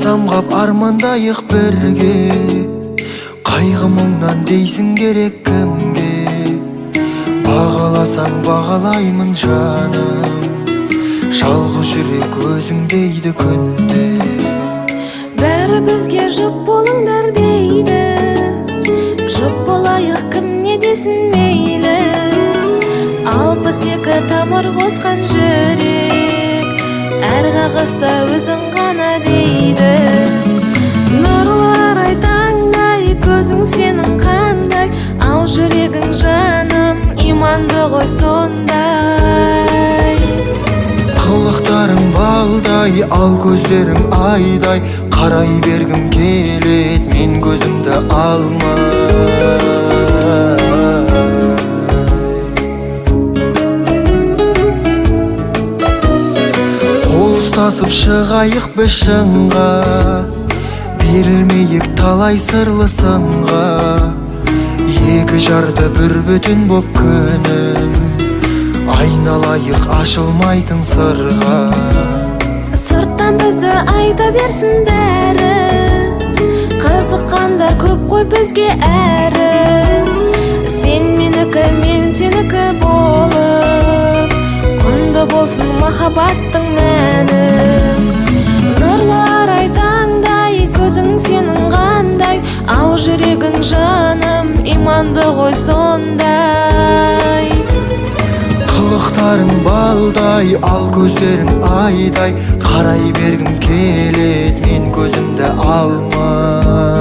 Самғап армандайық бірге, қайғы мұңнан дейсің керек кімге? Бағаласаң бағалаймын жаным, жалғыз жүрек өзің дейді күнде. Бәрі бізге жұп болыңдар дейді, жұп болайық кім не десін мейлі. 62 тамыр қосқан жүрек, әр қағыста өзің ғана дейді. Нұрлы арай таңдай, көзің сенің қандай, ал жүрегің жаным иманды ғой сондай. Қылықтарың балдай, ал көздерің айдай, қарай бергім келед, мен көзімді алмай. Ұстасып шығайық біз шыңға, берілмейік талай сырлы сынға. Екі жарды бір бүтін боп күнім, айналайық ашылмайтын сырға. Сырттан бізді айта берсін бәрі, қызыққандар көп қой бізге әрі. Сен менікі, мен сенікі болып, құнды болсын махаббаттың мәні. Нұрлы арай таңдай, көзің сенің қандай, ал жүрегің жаным иманды ғой сондай. Қылықтарың балдай, ал көздерің айдай, қарай бергім келед, мен көзімді алмай.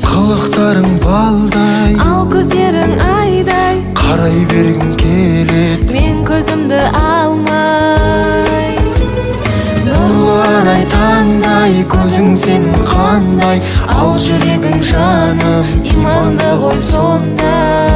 Қылықтарың балдай, ал көздерің айдай, қарай бергім келед, мен көзімді алмай. Нұрлы арай таңдай, көзің сенің қандай, ал жүрегің жаным иманды ғой сондай.